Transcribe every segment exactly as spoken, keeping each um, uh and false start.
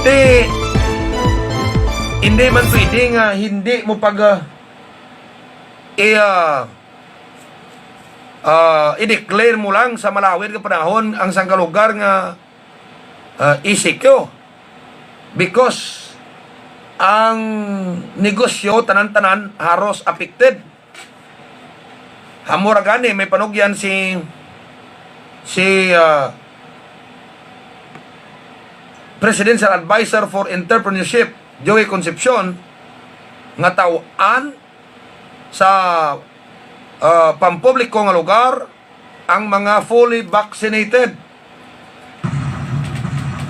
Ti, hindi man pwede nga hindi mo pag, ah, i, ah, ah, i-declare mo lang sa malawid nga panahon ang sangka lugar nga, ah, E C Q. Because ang negosyo, tanan-tanan, haros affected. Amo ra gani, may panugyan si, si, ah, Presidential Advisor for Entrepreneurship, Joey Concepcion, nga taw-an sa, ah, pampubliko nga lugar ang mga fully vaccinated.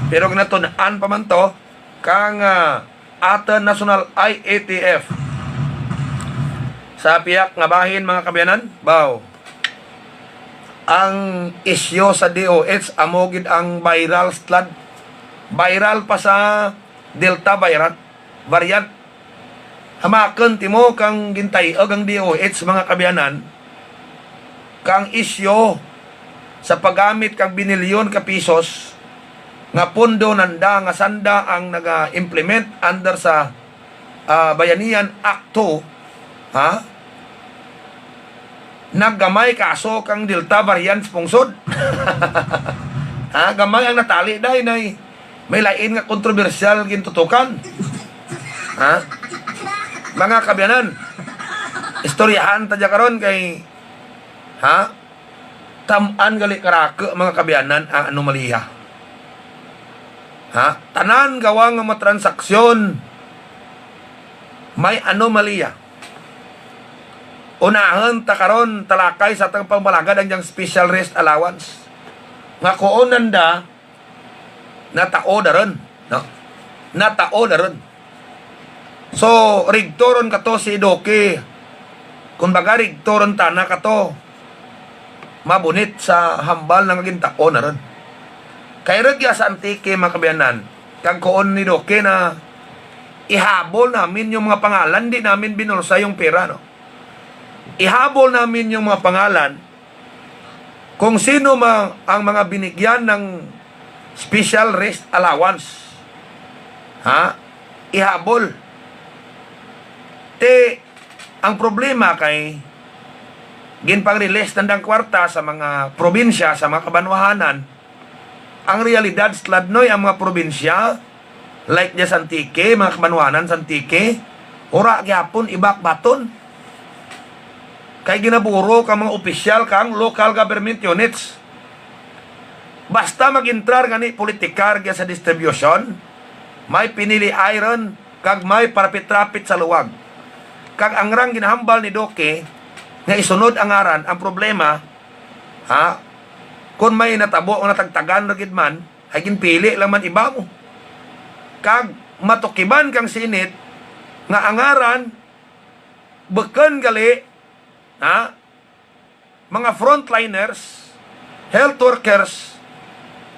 Pero ginatun-an pa man to kang, ah, atun National I A T F. Sa piyak nga bahin, mga kaabyanan, baw, ang isyu sa D O H amo gid ang viral slad. Viral pa sa Delta variant, variant. Hamakun timo kang gintay-ug ang D O H, mga kaabyanan, kang isyu sa paggamit kang binilyon ka pisos nga pondo nanda nga sanda ang naga-implement under sa, ah, Bayanihan Act two, ha? Naggamay kaso kang Delta variant sa pungsod. Ha, gamay ang natali, day, nay. May lain nga kontrobersyal gintutukan. Ha? Mga kaabyanan, istoryahan ta dya karon kay, ha? Tam-an gali karaku, mga kaabyanan, ang anomalya. Ha? Tanan gawa nga mga transaksyon may anomalya. Unahun ta karon talakay sa atun pambalagad ang dyang special rest allowance. Nga kuon nanda, natao da run, no? Natao da run. So, rigto run kato si Duque. Kumbaga, rigto run tana kato. Mabunit sa hambal nga gintao na run. Kay rugya sa Antique, mga kaabyanan, kag kuon ni Duque na ihabol namin yung mga pangalan, di namin binulsa yung pera, no? Ihabol namin yung mga pangalan kung sino ma-, ang mga binigyan ng special rest allowance. Ha? Ihabol. Ti, ang problema kay ginpang-release nandang kwarta sa mga probinsya, sa mga kabanwahanan. Ang realidad, slad noy, ang mga probinsya, like dya sa Antique, mga kabanwahanan sa Antique, wara gihapon ibakbaton. Kay ginaburo kang mga opisyal kang local government units. Basta mag-entrar gani politikar dya sa distribution, may piniliay run, kag may parapit-rapit sa luwag. Kag ang rang ginahambal ni Duque, nga isunod ang ngaran, ang problema, ha? Kon may natabo nga natagtagan ra gid man, hay ginpili lang man iba mo. Kag matukiban kang Senate nga ang ngaran bukun gali, ha? Mga frontliners, health workers,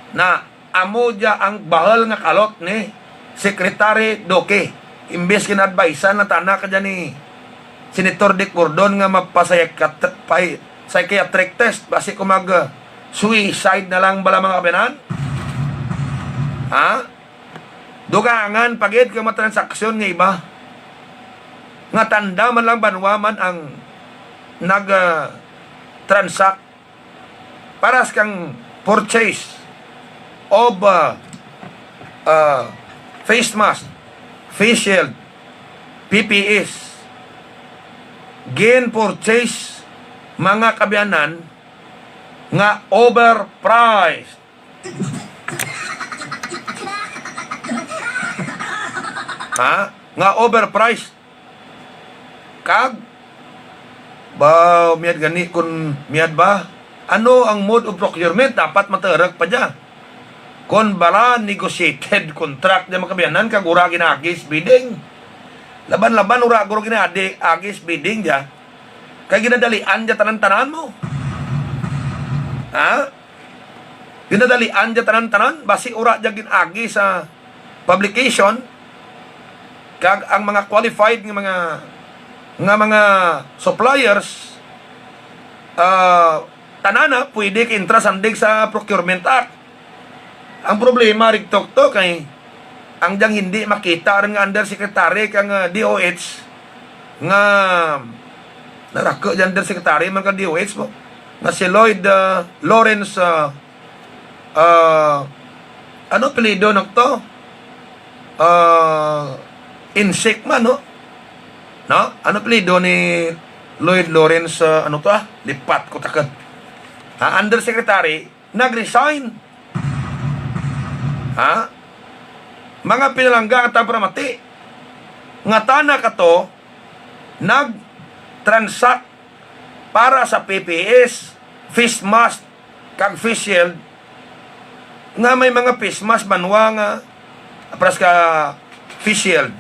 na amo dya ang bahul nga kalot ni Secretary Duque. Imbes gin-advisean na tana kadya ni Senator Dick Gordon nga mapa-psychiat-, pay-, psychiatric test, basi kon mag, ah, suicide na lang bala, mga kaabyanan. Ha? Dugangan pa gid kang mga transaksyon nga iba. Nga tanda man lang banwa man ang nag, ah, transact. Paras kang purchase of, ah, ah, face mask, face shield, P P Es. Gin-purchase, mga kaabyanan, nga overpriced. Ha? Nga overpriced. Kag, ba, mayad gani kon mayad ba? Ano ang mode of procurement? Dapat maturuk pa dya. Kon bala negotiated contract dya, mga kaabyanan, kag wara gin-agi sa bidding. Laban-laban wara guro gin-agi, agi sa bidding dya. Kay ginadalian dya tanan-tanan mo. Ha? Ginadalian dya tanan-tanan, basi wara dya gin-agi sa publication, kag ang mga qualified nga mga, nga mga suppliers, ah, tanan na pwede ka-entra sandig sa Procurement Act. Ang problema rigto to kay Ang dyang indi makita run nga undersecretary kang, ah, D O H, nga narake dya undersecretary man kang D O H mo, nga si Lloyd, ah, Lawrence, ah, ah, ano apelyido na to? Ah, Insik man, no? No? Ano apelyido ni Lloyd Lawrence, ah, ano to, ah? Lipat ko takun. Ha, undersecretary, nag-resign. Ha? Mga pinalangga kag paramati, nga tana kato nag-transact para sa P P S, face mask, kag face shield, nga may mga face mask banwa nga, ah, paras ka face shield.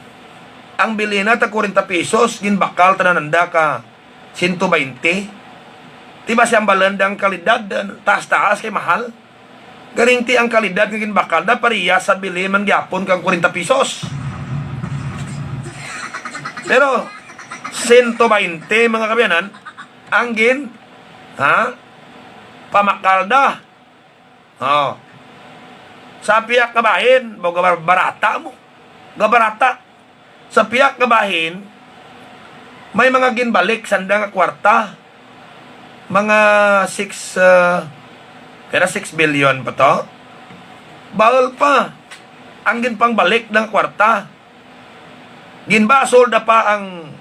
Ang bili na tag kwarenta pesos, ginbakal tana nanda ka sento baynte. Ti basi hambalan da ang kalidad, taas-taas kay mahal. Garing ti ang kalidad nga ginbakal da, parehas sa bili man gihapon kang kwarenta pesos. Pero, sento baynte, mga kaabyanan, ang gin, ha? Pamakal da. O. Sa pihak nga bahin, ba gabar-, barata mo. Gabarata. Sa pihak nga bahin, may mga ginbalik sanda nga kwarta. Mga six, ah, pira, six billion pa to? Bahul pa ang ginpangbalik nga kwarta. Ginbasol da pa ang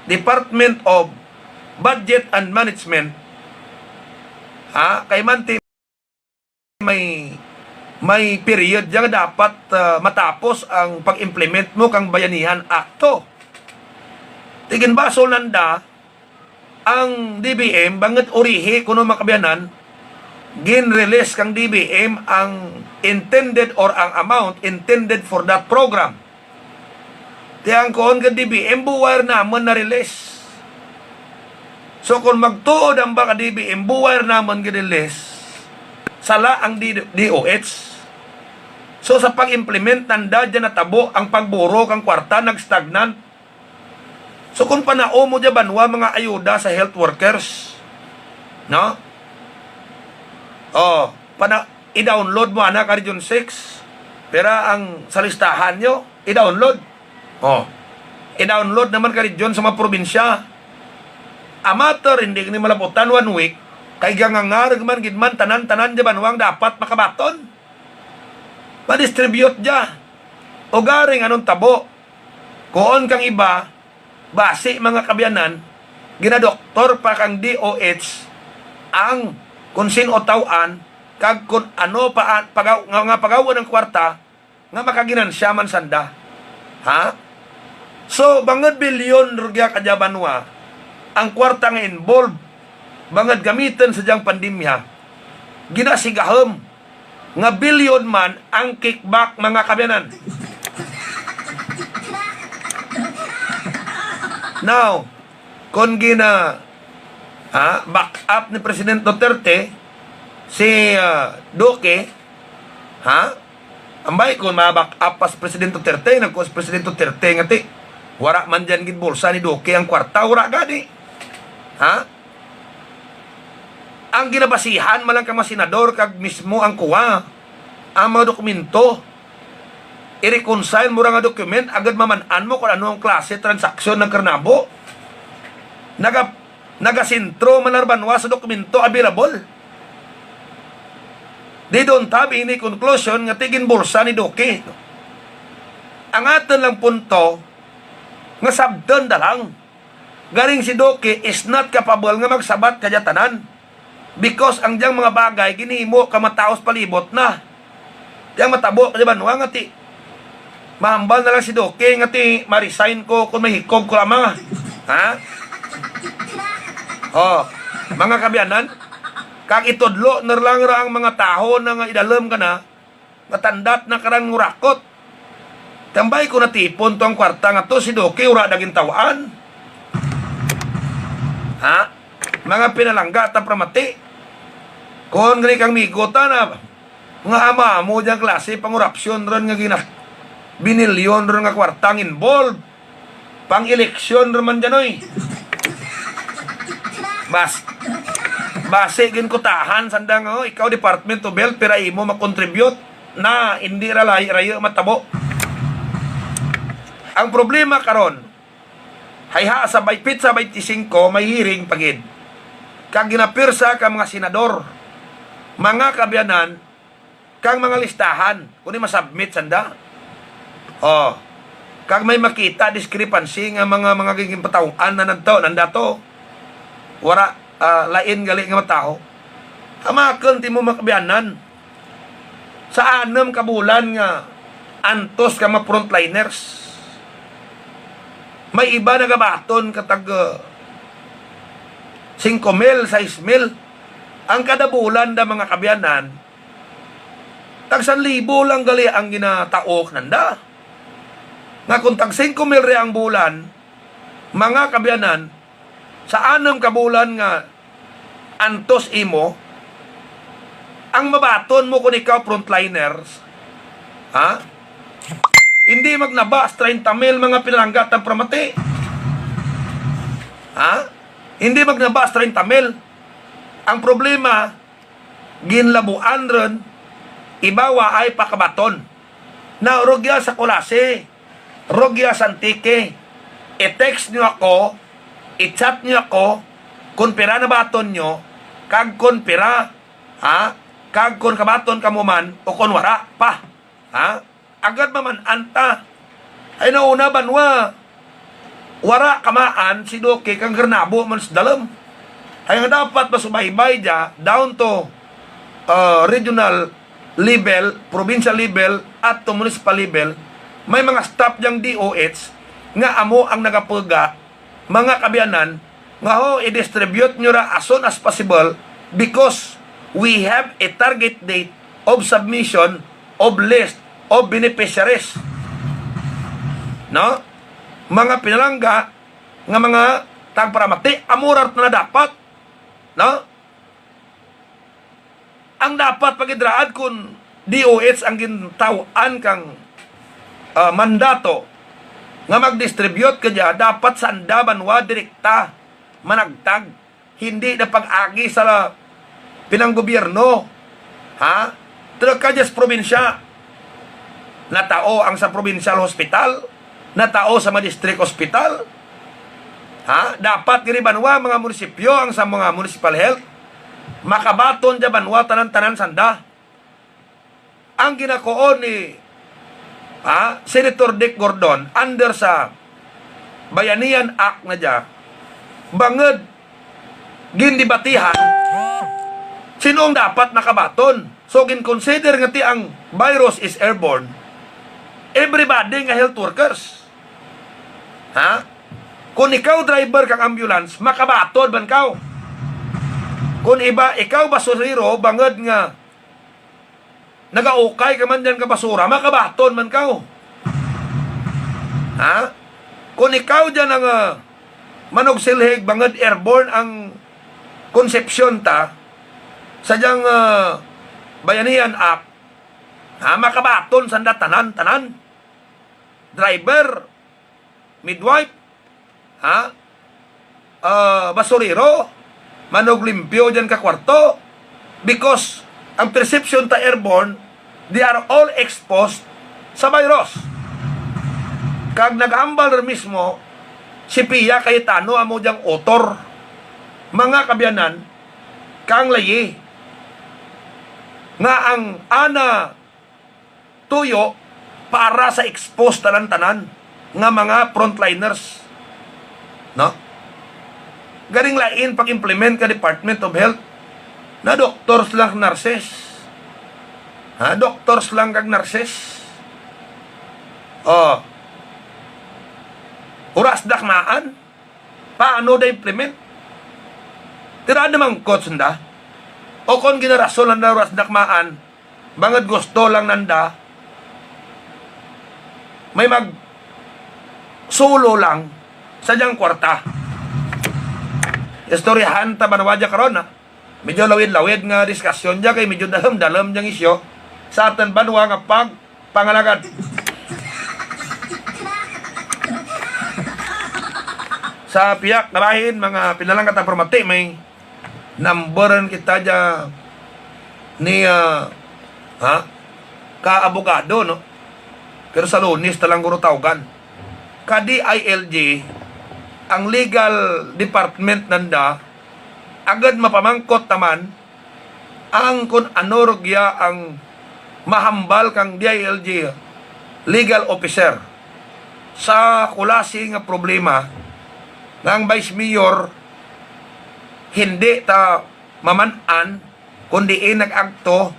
Department of Budget and Management. Ha? Kay man ti may, may period dya nga dapat, ah, matapos ang pag-implement mo kang Bayanihan Akto. Ti ginbasol nanda ang D B M, bangud urihi kuno, mga kaabyanan, gin-release kang D B M ang intended or ang amount intended for that program. Ti ang kuon ka D B M, buway ra namun na-release. So, kon magtuod ang ba ka D B M, buway ra namun gin-release, sala ang D-, D O H. So, sa pag-implement nanda dya natabo ang pagburo kang kwarta, nag-stagnant. So, kon panao mo dya banwa mga ayuda sa health workers, no? O, pana-, i-download mo ana ka Region six. Pira ang sa listahan nyo, i-download. O, i-download na man ka region sa mga probinsya. A matter, indi gani malaputan one week, kay gangangar man gid man tanan-tanan dya banwa ang dapat makabaton. Ma-distribute dya. Ugaring anong tabo? Kuon kang iba, basi, mga kaabyanan, ginadoktor pa kang D O H ang kon sin-o taw-an, kag kon ano pa an-, pagaw-, nga, nga pagawun ang kwarta, nga makaginansya man sanda. Ha? So, bangud bilyon rugya kadya banwa ang kwarta nga involved, bangud gamitun sa dyang pandemya, ginasigahum nga bilyon man ang kickback, mga kaabyanan. Now, kon gina, ha, back up ni President Duterte si, ah, Duque, ha? Ambay kon ma-back up pa si President Duterte, nagkuon si President Duterte nga ti wara man dyan ginbulsa ni Duque ang kwarta, wara gani. Ha? Ang ginabasihan man lang kang mga senador kag mismo ang COA, ang mga dokumento. I-reconcile mo ra nga document, agud maman-an mo kon ano ang klase transaksyon nga karanabo. Naga-, nagasentro man lang ra banwa sa dokumento available. They don't have any conclusion nga ti ginbulsa ni Duque. Ang atun lang punto, nga sabtun da lang. Garing si Duque is not capable nga magsabat kadya tanan. Because ang dyang mga bagay ginhimo kang mga tawo sa palibot na. Dyang matabo kadya banwa nga ti mahambal na lang si Duque nga ti ma-resign ko kon mahikog ko lamang. Ha? O, mga kaabyanan, kag itudlo na lang ra ang mga tawo na nga idalum kana, nga tandat na karan ngurakot. Ti ambay kon natipon to ang kwarta nga to, si Duque wara da gintaw-an. Ha? Mga pinalangga ta paramati. Kon gani kang migo tana, nga ama mo dyang klase pangurapsyon run nga gina-, binilyon run nga kwarta ang involved. Pang-eleksyon ra man dyan, oy. Bas-, basi ginkutahan sanda nga, o, ikaw Department of Health, pira imo ma-contribute? Na, indi ra layi-, rayo matabo. Ang problema karon, hayha sa bay-, petsa baynte singko, may hearing pa gid. Kag ginapwersa kang mga senador, mga kaabyanan, kang mga listahan, kon di ma-submit sanda. O, kag may makita discrepancy nga mga, mga ginpataw-an na nanda to, nanda to. Wara, ah, lain gali nga matawo. Hamakun ti imo mga kaabyanan. Sa anum ka bulan nga antos kang mga frontliners, may iba nagabaton ka tag, ah, singko mil, sais mil. Ang kada bulan da, mga kaabyanan, tag san libo lang gali ang ginatawo kananda. Nga kon tag singko mil ria ang bulan, mga kaabyanan, sa anum ka bulan nga antos imo, ang mabaton mo kon ikaw frontliners, ha? Indi magnaba sa treinta mil, mga pinalangga tang paramati. Ha? Indi magnaba sa treinta mil. Ang problema, ginlabuan run, iba waay pa kabaton. Na, rugya sa Culasi, rugya sa Antique, i-text nyo ako, i-chat nyo ako, kon pira nabaton nyo, kag kon pira, ha? Kag kon kabaton kamo man, o kon wara pa, ha? Agud maman-an ta. Hay, nauna banwa, wara kamaan si Duque kang ginanabo man sa dalum. Hay, nga dapat masubaybay dya, down to, ah, regional level, provincial level, at to municipal level, may mga staff dyang D O H nga amo ang nagapuga, mga kaabyanan, nga ho, i-distribute nyo ra as soon as possible, because we have a target date of submission of list of beneficiaries. No? Mga pinalangga nga mga tagparamati, amo ra tana dapat. No? Ang dapat pagidraad kon D O H ang gintaw-an kang, ah, mandato nga mag-distribute kadya, dapat sanda banwa direkta managtag. Hindi na pag-agi sa la-, pinanggobyerno. Ha? Truk kadya sa probinsya. Natao ang sa provincial hospital, natao sa mga district hospital. Ha? Dapat diri banwa, mga munisipyo, ang sa mga municipal health, makabaton dya banwa tanan-tanan sanda. Ang ginakuon ni, ha, Senator Dick Gordon under sa Bayanihan Act na dya, bangud gindebatihan, sin-o ang dapat makabaton. So, gin-consider nga ti ang virus is airborne, everybody nga health workers. Ha? Kon ikaw driver kang ambulance, makabaton man kaw. Kon iba, ikaw basurero, bangud nga nagaukay ka man dyan ka basura, makabaton man kaw. Ha? Kon ikaw dyan ang, ah, manugsilhig, bangud airborne ang konsepsyon ta, sa dyang, ah, Bayanihan Act, ha, makabaton sanda tanan-tanan. Driver, midwife, ha? Ah, basurero, manuglimpyo dyan ka kwarto, because ang perception ta airborne, they are all exposed sa virus. Kag naghambal run mismo si Pia Cayetano, amo dyang author, mga kaabyanan, kang layi, nga ang ana tuyo para sa exposed tanan-tanan nga mga frontliners. No? Garing lain pag-implement ka Department of Health. Na doctors lang, nurses. Ha? Doctors lang kag nurses. O. Wara sa dakmaan. Paano da implement? Tira na mangkot sanda. O kon ginarason nanda wara sa dakmaan, bangud gusto lang nanda, may magsolo lang sa dyang kwarta. Istoryahan ta banwa dya karon, ha. Medyo lawid-lawid nga diskasyon dya, kay medyo dalum-dalum dyang isyu sa atun banwa nga pag- pangalagad. Sa piyak nga bahin, mga pinalangga tang paramati, may number kita dya ni, ah, ha? Ka abogado, no? Pero sa Lunes ta lang guro tawgan. ka D I L G, ang legal department nanda, agud mapamangkot ta man, ang kon ano rugya ang mahambal kang D I L G legal officer sa klase nga problema nga ang vice mayor hindi ta maman-an kon diin nag-agto,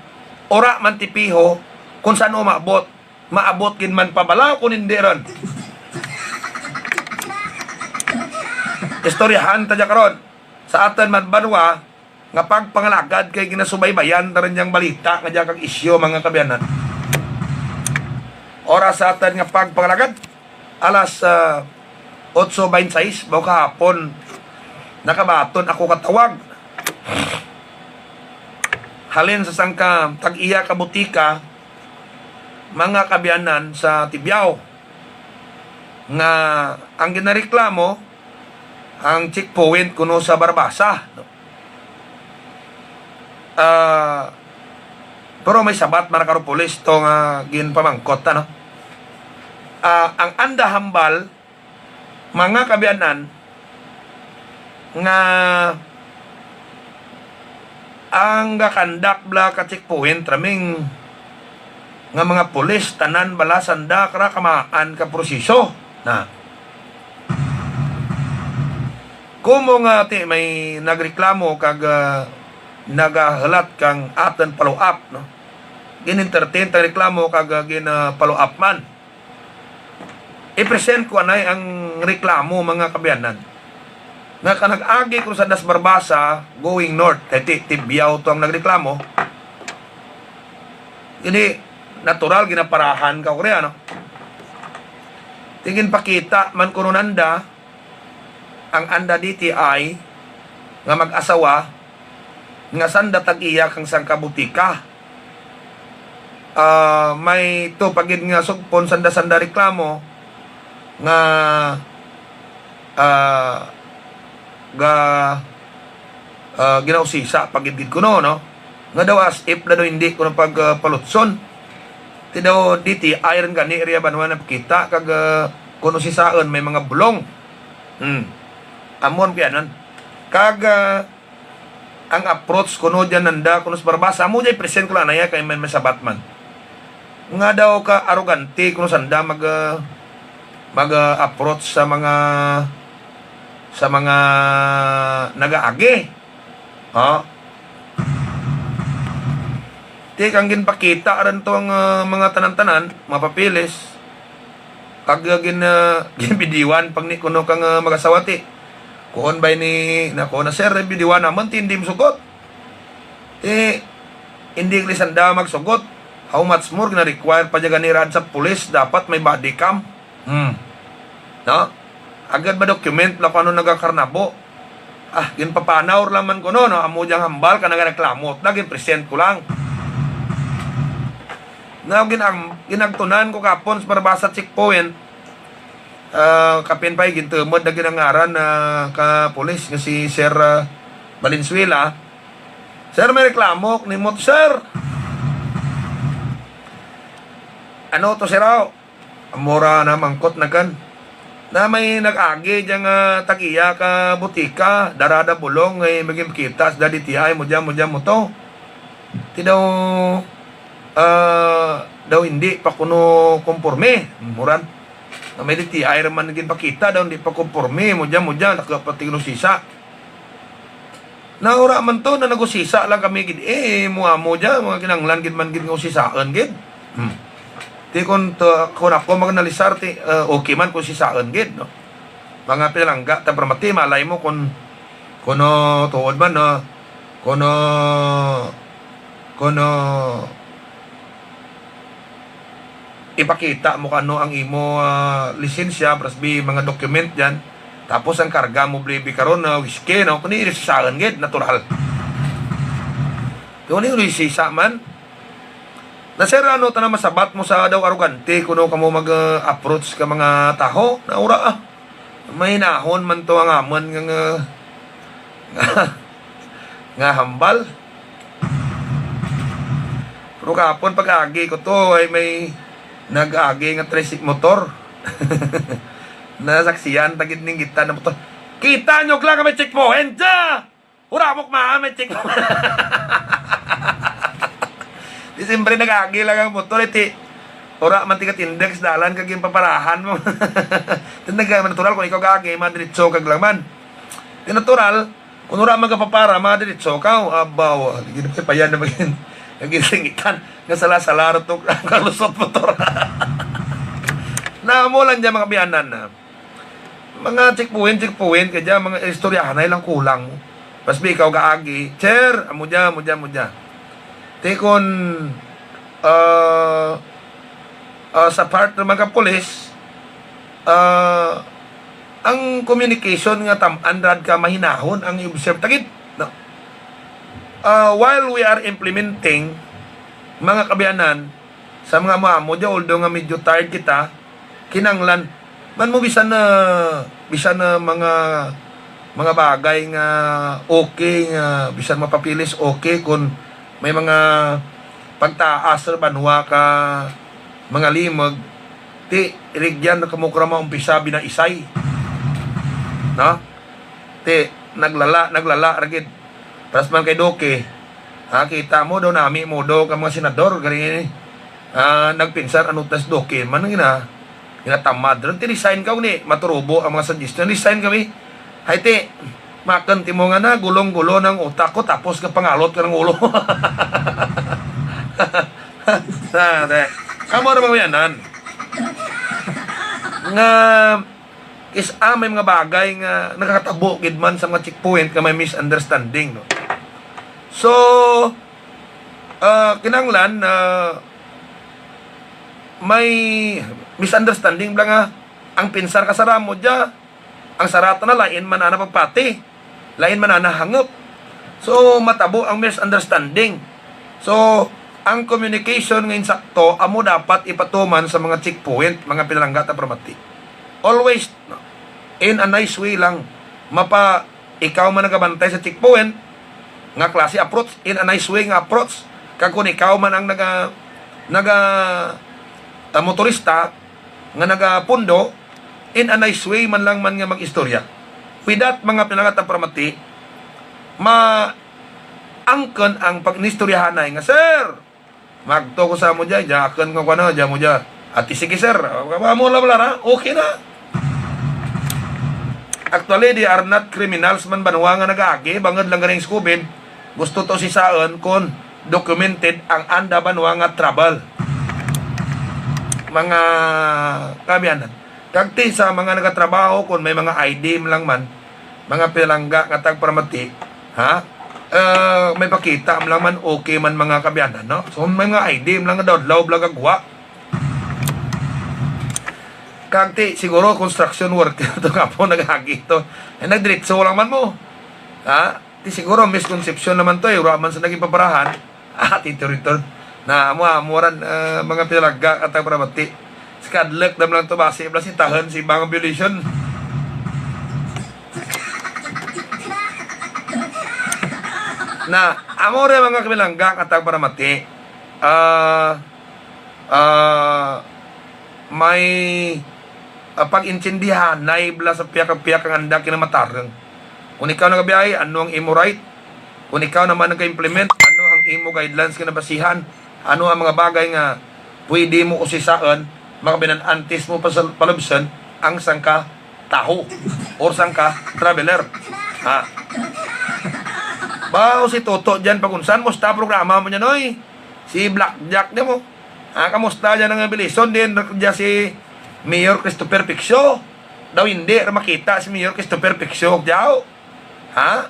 wara man ti piho kon san-o maabot, maabot gid man pa bala kon hindi run. Istoryahan ta dya karon sa atun man banwa, nga pagpangalagad kay ginasubaybayan ta run dyang balita nga dya kag isyu, mga kaabyanan. Oras sa atun nga pagpangalagad, alas, ah, otso baynte sais, baw kahapon, nakabaton ako katawag halin sa sangka tag-iya ka butika, mga kaabyanan, sa Tibiao, nga ang ginareklamo, ang checkpoint kuno sa Barbaza, no? Ah, pero may sabat man karo pulis to nga ginpamangkot ta, no? Ah, ang anda hambal, mga kaabyanan, nga ang gakandak bala ka checkpoint rami nga mga pulis, tanan bala sanda kara kamaan ka proseso. Na. Komo nga ti may nagreklamo kag, ah, nagahulat kang atun follow up, no? Gin-entertain ta reklamo kag, ah, gin, ah, follow up man. I-present ko anay ang reklamo, mga kaabyanan. Nga ka nag-agi kuno sanda sa Barbaza, going north, kay ti, Tibiao to ang nagreklamo. Gani, natural, ginaparahan ka, Korea, no? Ti ginpakita man kuno nanda, ang anda D T I nga mag-asawa, nga sanda tag-iya kang sangka butika. Ah, may to pa gid nga sugpon sanda, sanda reklamo nga, ah, ga, ah, ginausisa pa gid gid kuno, no? Nga daw as if na daw hindi kuno pag, ah, palutson. Ti daw D T I run gani ria banwa nagpakita kag, ah, kuno usisaun may mga bulong. Hmm. Amo an kuyanan. Kag, ah, ang approach kuno dyan nanda, kuno sa Barbaza, amo dyan i-present ko lang anay kay may, may sabat man. Nga daw ka-arogante kuno sanda mag, ah, mag, ah, approach sa mga, sa mga nagaagi. Ha? Ti kang ginpakita run to ang, ah, mga tanan-tanan, mga papeles. Kag, ah, gin, ah, ginbidiwan pa gani kuno kang, ah, mag-asawa ti. Kuon bay ni, na kuon na, "Sir, bidiwan namun ti indi masugot." Ti, indi gali sanda magsugot. How much more, gina-require pa dya gani raan sa pulis, dapat may body cam. Hmm. No? Agud ma-document la kon ano nagakarnabo. Ah, ginpapanaw ra man kuno, no? Amo dyang hambal ka nagareklamo, ta ginpresent ko lang. Na, gin-, ginagtunan ko kahapon sa Barbaza checkpoint. Ah, kapin pa, gintumud na gid ang ngaran, ah, ka pulis nga si Sir, ah, Valenzuela. "Sir, may reklamo ako nimo, sir." "Ano to, sir, aw?" Amo ra namangkot na kan. Na may nag-agi dyan nga tag-iya ka butika, dara da bulong, ay magin pakita sa D T I, amo dyan, amo dyan, amo to. Ti daw, ah, daw hindi pa kuno komporme, amo ran. Na may D T I ra man ginpakita, daw hindi pa komporme, amo dyan, amo dyan, nagapati gin-usisa. Na wara man to, na nag-usisa lang kami gid, eh, amo-amo dyan, mga kinahanglan gid man gid nga usisaun gid. Hmm. Ti kon to, kon ako mag-analisar ti, eh, okay man kon usisaun gid, no? Mga pinalangga ta permati, malay mo kon, kon, ah, tuod man, no? Kon, ah, kon, ah, ipakita mo kano ang imo, ah, lisensya, plus bi mga document dyan. Tapos ang karga mo, bli bi karon, ah, whisky, no? Kuni usisaun gid, natural. Kuni unisisa man. Na, sir, ano tana masabat mo sa daw arogante, kuno kamo mag, ah, approach ka mga taho? Na wara, ah. Mahinahon man to ang amun nga, nga, nga hambal. Pero kahapon pag-agi ko to, ay may nag-agi nga tricycle motor. Nasaksian ta gid ning kita na motor. Kita nyo lang kami checkpoint dya! Wara mo kamaan may checkpoint. Ti siyempre nag-agi lang ang motor, eh, ti. Wara man ti katindog sa dalan kag ginpaparahan mo. Ti nag-, natural kon ikaw gaagi, madiretso kag lang man. Ti natural, kon wara man ka papara, madiretso ka, abaw, gid kay payan na magin-, nagin singitan, nga sala-sala ra to, kalusot motor. Na amo lang dyan, mga kaabyanan, na. Mga checkpoint, checkpoint, kadya, mga istoryahanay lang kulang. Pas bi ikaw gaagi, sir, amo dya, amo dya, amo dya. Ti kon, ah, ah, sa part naman ka pulis, ah, ang communication nga tam-, an rad ka mahinahon ang i-observe ta gid, no? Ah, while we are implementing, mga kaabyanan, sa mga amo-amo dya, although nga medyo tired kita, kinanglan man mo bisan na, bisan na mga, mga bagay nga okay, nga bisan mapapilis okay, kon may mga pagtaas ra banwa ka mga limog, ti rugyan ra kamo kara maumpisa binaisay. No? Ti naglala, naglala ra gid. Paras man kay Duque. Ha, kita mo daw nami mo daw ka mga senador, garing ini. Ah, nagpinsar ano tas Duque man gina-, ginatamad run. Ti resign kaw ni, maturubo ang mga suggestion. Resign kami. Hay ti, makun ti mo nga na, gulong-gulo ng utak ko, tapos ka pangalot ka ng ulo. Sa, te. Amo ra mga kaabyanan. Nga, kis-a may mga bagay nga nakakatabo gid man sa mga checkpoint nga may misunderstanding, no? So, ah, kinanglan, ah, may misunderstanding bala nga ang pinsar ka sara mo dya, ang sara tana lain man ana pagpati. Lain man ana hangup. So, matabo ang misunderstanding. So, ang communication nga insakto, amo dapat ipatuman sa mga checkpoint, mga pinalangga ta paramati. Always, no? In a nice way lang. Mapa, ikaw man nagabantay sa checkpoint, nga klase approach, in a nice way nga approach. Kag kon ikaw man ang naga-, naga-, ah, motorista, nga nagapundo, in a nice way man lang man nga mag-istorya. With that, mga pinalangga ta paramati, maangkun ang pag-inistoryahanay nga, "Sir, magto ko sa amo dya, dya akun nga kuan, dya mo dya." Ati, "Sige, sir." Amo lang bala ra, okay na. Actually, they are not criminals man banwa nga nagaagi, bangud lang garing sa COVID. Gusto to sisaun kon documented ang anda banwa nga travel. Mga kaabyanan. Kag ti sa mga nagatrabaho, kon may mga I D man lang man, mga pinalangga nga tagparamati, ha? Eh, may pakita man lang man, okay man, mga kaabyanan, no? So, may mga I D man lang nga daw adlaw bala gagwa. Kag ti siguro construction worker to nga po nagagi to. Eh, nagdiretso lang man mo. Ha? Ti siguro misconception lang man to, eh, wara man sa nagin paparahan. Ah, ti return. Na, amo, amo ran, eh, mga pinalangga, kag tagparamati. Sa kadlek dam lang to, basi bala sitahun sa iba nga violation. Na, amo ran mga pinalangga, kag tagparamati. Ah, ah, may, ah, pag-intindihanay bala sa pihak-pihak ang anda kinamatarung. Kon ikaw nagabiyahe, ano ang imo right? Kon ikaw naman nag-implement, ano ang imo guidelines nga nabasihan? Ano ang mga bagay nga pwede mo usisaun, mga kaabyanan, antes mo pasal-, palubsun ang sangka taho or sangka traveler? Ha? Baw si Toto dyan, pag-unsan mo sa programa mo dyan, oy. Si Blackjack dyan mo. Ha, kamusta dyan ang Belison? Diin ra dya si Mayor Christopher Piccio? Daw indi ra makita si Mayor Christopher Piccio dyaw. Ha?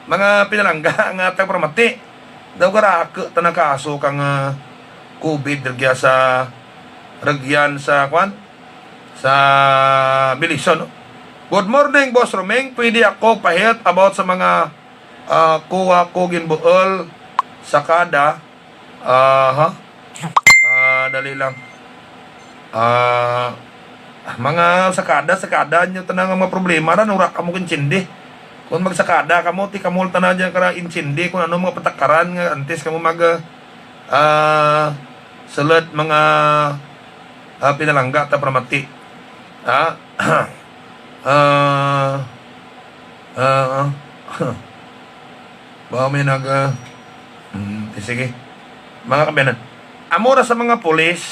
Mga pinalangga nga tagparamati. Daw garaku tana kaso kang, ah, COVID rugya sa, rugyan sa, kuan? Sa Belison, no? Good morning, Boss Roming. Pwede ako pa-health about sa mga, ah, kuha ko ginbuul sakada. Aha. Ah, dali lang. Ah, mga sakada, sakada nyo tana nga mga problema ran, wara kamo kaintindi. Kon magsakada kamo, ti kamo tana dyan kara intindi kon ano mga patakaran nga antes kamo mag, ah, sulud mga, ah, pinalangga ta paramati. Ah, Ah, ah, ah. Bawo mi nag, ah, hmm, sige. Mga kaabyanan. Amo ra sa mga pulis,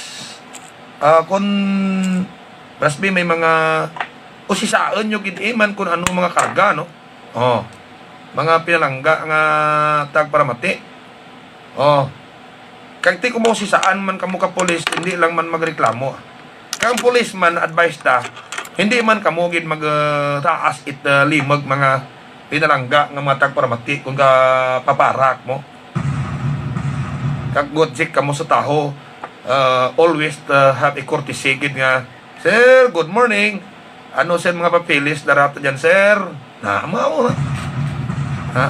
ah, kun, must be may mga usisaon nyo gid man kun ano mga karga, no? O, mga pinalangga nga tagparamati. O, kag ti kumo usisaan man kamo ka pulis, indi lang man magreklamo. Kang pulis man, advice ta, indi man kamo gid mag, ah, taas it, ah, limog mga pinalangga nga mga tagparamati kun gapaparak mo. Kag gudzik kamo sa tawo, ah, always, ah, have a courtesy gid nga, "Sir, good morning. Ano, sir, mga papeles dara ta dyan, sir?" Na, mao na. Ha?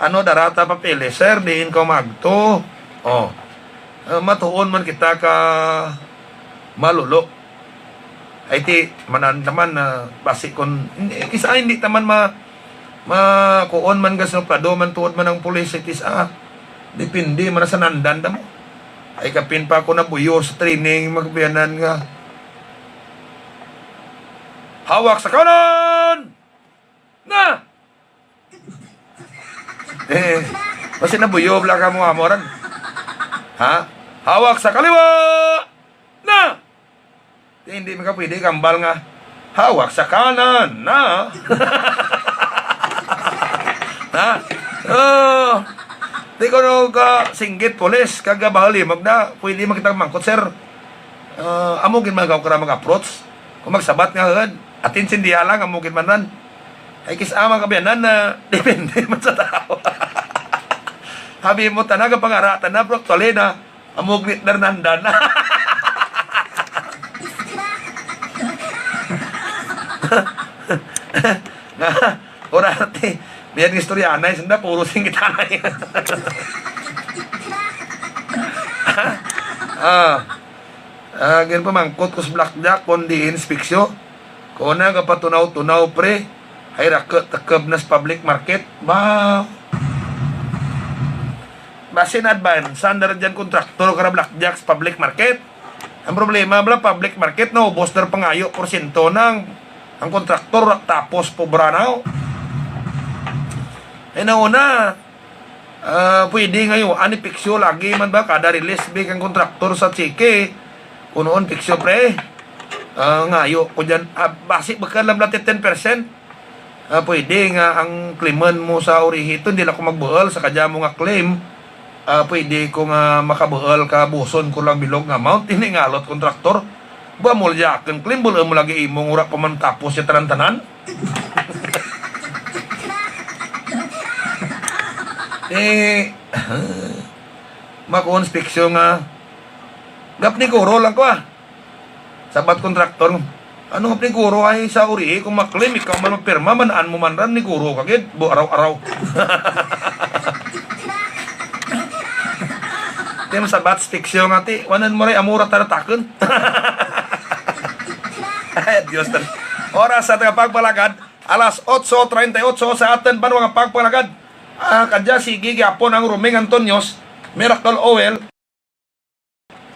"Ano, dara ta papeles, sir, diin kaw maagto?" O. Ah, matuon man kita ka malulo. Ay ti, man-an ta man, ah, basi kun, hindi, kis-a hindi ta man ma-, ma-, kuon man, gasuplado man tuod man ang pulis, ay kis-a, depende man sa nandan ta mo. Ay kapin pa ako nabuyo sa training, mga kaabyanan nga, "Hawak sa kanan! Na!" Eh, basi nabuyo bala kamo amo ran. Ha? "Hawak sa kaliwa! Na!" Ti, hindi man ka pwede kambal nga, "Hawak sa kanan! Na!" Ha? O. Ti kuno ka singgit pulis, kag bahul limog na, pwede man kita mangkot, "Sir, ah, amo gid man gaw kara mag-approach. Kun magsabat nga hud, atin sindiya lang, amo gid man ran." Ay kis-a, mga kaabyanan, na depende man sa tawo. Abi mo tana, gapangara tana, pero actually na, amo gid nandan. Nga, ora ti, biya nga istorya anay, sanda, puro singgit anay. Ah. Ah, ginpamangkot ko sa Blackjack, kun diin sa Picsio. Kuon na, gapatunaw-tunaw, pre. Hay raku, takob na sa public market. Ba. Basi na-advance-an dara dyan kontraktor kara Blackjack sa public market. Ang problema bala, public market, naubos dara pangayo porsyento na ang, ang kontraktor, tapos pobra na. Ay, nauna, Ah, pwede ngayoan ni Picsio lagi man ba, kada release bi kang kontraktor sa tseke. Kunoon, Picsio, pre. Ah, ngayo ko dyan, ah, basi bukun lang bala ti ten percent. Ah, pwede nga ang claiman mo sa urihi to, hindi lang ko magbuul sa kadya mo nga claim. Ah, pwede ko nga makabuul ka buson ko lang bilog nga amount, hindi ngalot kontraktor. Ba mo lagi akun claim, buul mo lagi imo nga wara pa man tapos ya tanan-tanan. Eh, makuon si Picsio nga, "Gap-neguro lang ko, ah." Sabat kontraktor, "Ano gap-neguro, ay sa uri, eh, kun ma-claim, ikaw man magpirma, man-an mo man ran, neguro ka gid, bu-, araw-araw." Ti man sabat si Picsio nga, "Ti, wanan mo ray, amo ra ta ratakun." Ay, Diyos ta. Oras sa atun nga pagpangalagad, alas otso treinta y ocho sa atun banwa nga pagpangalagad. Ah, kadya, sige gihapon ang Roming Antonios, Miracle Oil.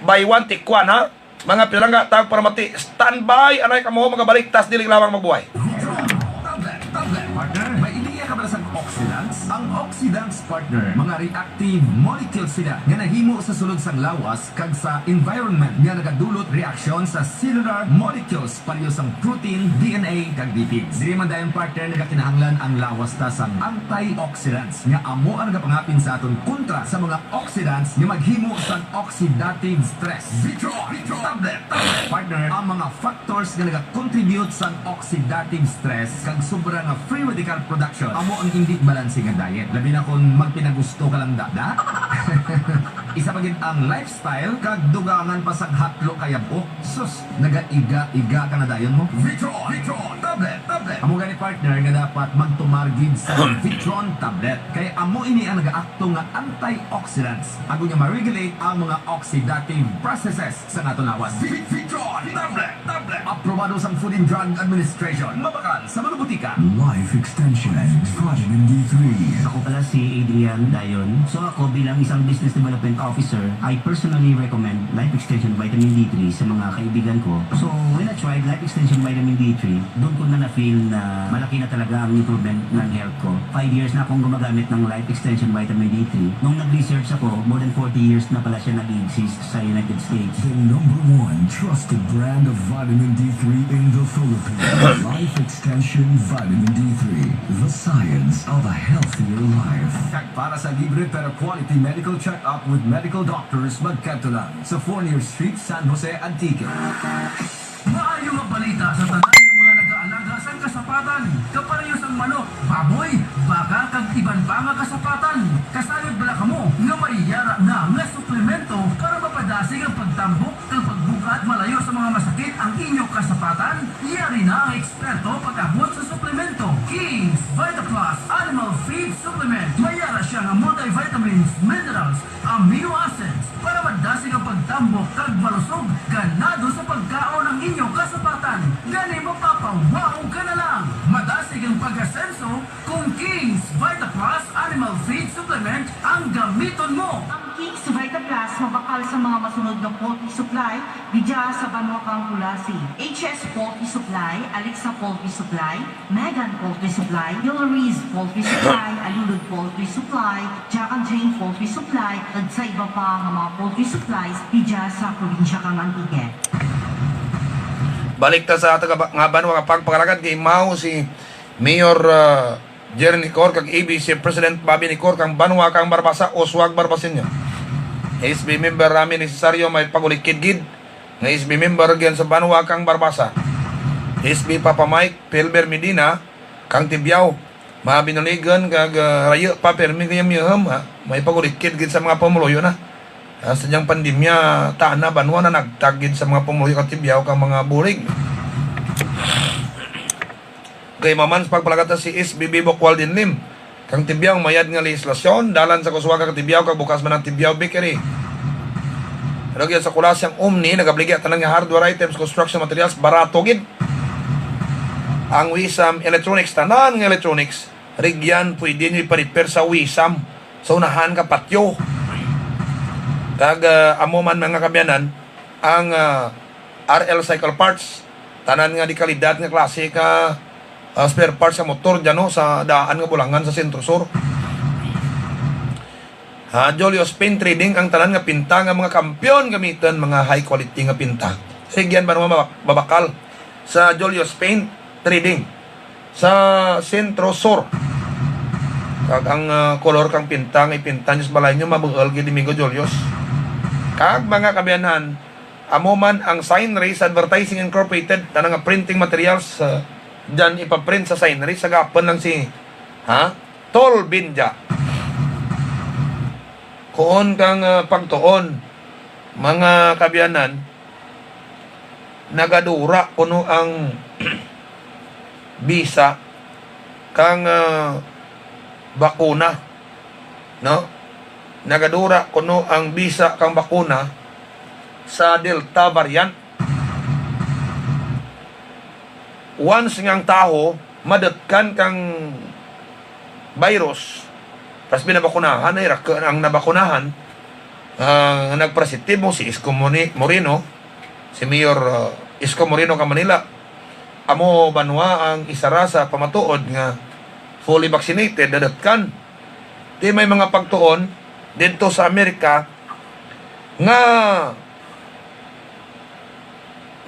Buy one, take one, ha? Mga pinalangga, tagparamati, standby, anay kamo, magabalik ta sa Dili Lamang Magbuhay. Vitron Tablet, tablet, partner. May ideya ka ba sa oxidants? Ang oxidants, partner, mga reactive molecules sila nga nahimo sa sulod sang lawas kag sa environment nga nagadulot reaksyon sa cellular molecules, pareho sang protein, D N A, kag lipids. Diri man dayon, partner, nagakinahanglan ang lawas ta sang antioxidants nga amo ang nagapangapin sa aton kontra sa mga oxidants nga maghimo sang oxidative stress. Vitro, Vitro, tablet, tablet, partner, ang mga factors nga nagacontribute sang oxidative stress kag sobra nga free radical production amo ang indi balanse nga diet. Labi na kon magpinagusto ka lang, da, da? Isa pa gid ang lifestyle kag dugangan pa sang hatlo kayab-ok. Sus, nagaiga-iga ka na dayon mo. Vitron, Vitron, tablet, tablet. Amo gani, partner, nga dapat magtumar gid sa Vitron tablet. Kay amo ini ang nagaakto nga antioxidants. Agud nga ma-regulate ang mga oxidative processes sa aton lawas. Vi-, Vitron tablet, tablet. Aprobado sang Food and Drug Administration. Mabakal sa mga botika. Life Extension Vitamin D three. Ako pala si Adrian Dayon. So, ako bilang isang business development officer, I personally recommend Life Extension Vitamin D three sa mga kaibigan ko. So, when I tried Life Extension Vitamin D three, doon ko na na-feel na malaki na talaga ang improvement ng health ko. Five years na akong gumagamit ng Life Extension Vitamin D three. Nung nag-research ako, more than forty years na pala siya nag-exist sa United States. The number one trusted brand of vitamin D three in the Philippines. Life Extension Vitamin D three, the science of a healthier life. Kag para sa libre pero quality medical check-up with medical doctors, magkadto lang sa Fornier Street, San Jose, Antique. Maayo nga balita sa tanan nga mga nagaalaga sang kasapatan, kapareho sang manok, baboy, baka, kag iban pa nga kasapatan. Kasayod bala kamo nga may yara na nga suplemento para mapadasig ang pagtambok kag pagbug-at malayo sa mga masakit ang inyo kasapatan? Yari na ang eksperto pag-abot sa suplemento. King's Vita Plus Animal Feed Supplement. May yara siya nga multivitamins, minerals, amino acids para madasig ang pagtambok kag malusog, ganado sa pagkaon ang inyo kasapatan. Gani mapapa-wow ka na lang. Madasig ang pag-asenso kung King's Vita Plus Animal Feed Supplement ang gamiton mo. Ang King's Vita Plus mabakal sa mga masunod nga poultry supply didya sa banwa kang Culasi: H S Poultry Supply, Alexa Poultry Supply, Megan Poultry Supply, Yulariz Poultry Supply, Alulud Poultry Supply, Jack and Jane Poultry Supply, kag sa iba pa nga mga poultry supplies didya sa probinsya kang Antique. Balik ta sa atun nga ba-, nga banwa nga pagpakalagad kay mao si Mayor, ah, Jerry Necor kag A B C President Bobby Necor kang banwa kang Barbaza, Osuag, Barbaseño. S B member Rami Necesario, may pagulikid gid nga S B member rugyan sa banwa kang Barbaza. S B Papa Mike, Pelber Medina, kang Tibiao, mabinuligan kag, ah, rayo pa pirmi gayam yaham, ha? May pagulikid gid sa mga pumuluyo na. Ah, sadyang pandemya, tana banwa nanagtag gid sa mga pumuluyo kang Tibiao kang mga bulig. Kay maman sa pagpalagad ta si S B B Bukwal Dinlim kang Tibiao, mayad nga lehislasyon, dalan sa Cuswaga kang Tibiao, kag bukas man ang Tibiao Bakery. Rugyan sa Culasi ang Omni, nagabaligya tanan nga hardware items, construction materials, barato gid. Ang Wisam Electronics, tanan nga electronics, rugyan pwede nyo ipa-repair sa Wisam, sa unahan ka patio. Kag, ah, amo man mga kaabyanan, ang, ah, R L Cycle Parts, tanan nga de kalidad nga klase ka, ah, spare parts sa motor dyan, no, sa daan nga bulangan sa Centro Sur. Ha, Julius Paint Trading, ang tanan nga pinta nga mga kampiyon gamiton, mga high quality nga pinta. Rugyan banwa mabak-, mabakal sa Julius Paint Trading sa Centro Sur. Kag ang, ah, kolor kang pinta nga ipinta nyo sa balay nyo, mabuul gid, Amigo Julius. Kag mga kaabyanan, amo man ang Sign Race Advertising Incorporated, tanan nga printing materials, ah, dyan ipaprint sa Sign Race, sagapun lang si, ha? Tol Binja. Kuon kang, ah, pagtuon, mga kaabyanan, nagadura kuno ang bisa kang, ah, bakuna, no? Nagadura kuno ang bisa kang bakuna sa Delta variant. Once nga ang tawo madutkan kang virus, tas binabakunahan, ay, rake ang nabakunahan, ah, nagpositibo si Isko Moni-, Moreno, si Mayor, ah, Isko Moreno kang Manila. Amo banwa ang isara sa pamatuod nga fully vaccinated, nadutkan. Ti may mga pagtuon didto sa Amerika nga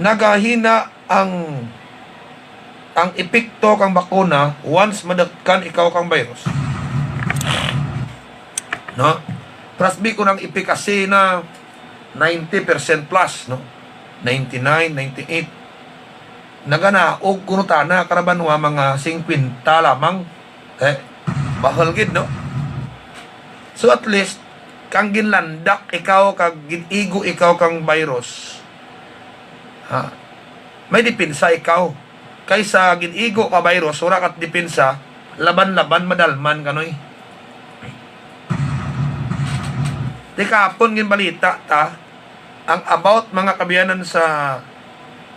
nagahina ang, ang epekto kang bakuna once madutkan ikaw kang virus. No? Pras bi kuno ang efficacy na ninety percent plus, no? Ninety-nine, ninety-eight. Naganaog kuno tana kara banwa mga singkwenta lamang. Eh, bahul gid, no? So at least, kang ginlandak ikaw, kag gin-igo ikaw kang virus, ha? May depensa ikaw. Kaysa gin-igo ka virus, wara ka depensa, laban-laban madalman kanoy. Ti kahapon ginbalita ta, ang about mga kaabyanan sa,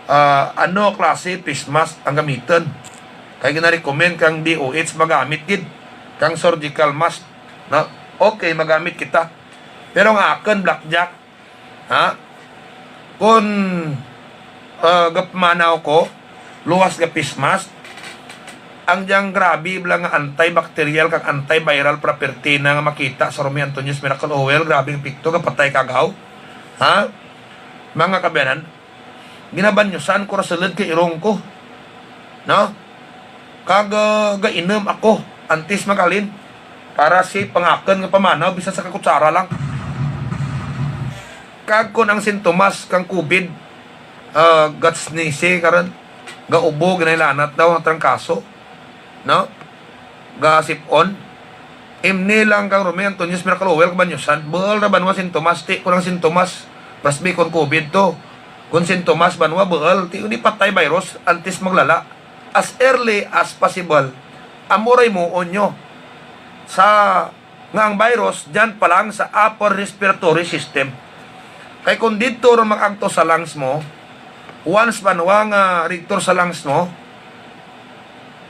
ah, ano klase face mask ang gamiton. Kay gina-recommend kang D O H magamit gid kang surgical mask, no? Okay, magamit kita. Pero ang akun, Blackjack, ha? Kon, ah, gapamanaw ko, luwas nga face mask. Ang dyang grabe bala nga antibacterial kag antiviral property na nga makita sa Romy Antonio's Miracle Oil, grabe ang epekto, gapatay ka agaw. Ha? Mga kaabyanan, ginabanyusan ko ra sulud kay irong ko. No? Kag, ah, gainom ako antes maghalin. Para safe ang akun nga pamanaw, bisan sa kakutsara lang. Kag kon ang sintomas kang COVID, ah, gatsnisi karon, gaubo, ginailanat daw ang trangkaso. No? Gasip-on. Imni lang kang Romy Antonio's Miracle Oil kabanyusan. Buul ra banwa sintomas, ti kon ang sintomas, parehas kon COVID to. Kon sintomas banwa, buul, ti indi patay virus, antes maglala. As early as possible. Amo ra himuon nyo. Sa nga ang virus, dyan pa lang sa upper respiratory system. Kay kon didto ra makaagto sa lungs mo, once banwa nga rigto sa lungs mo,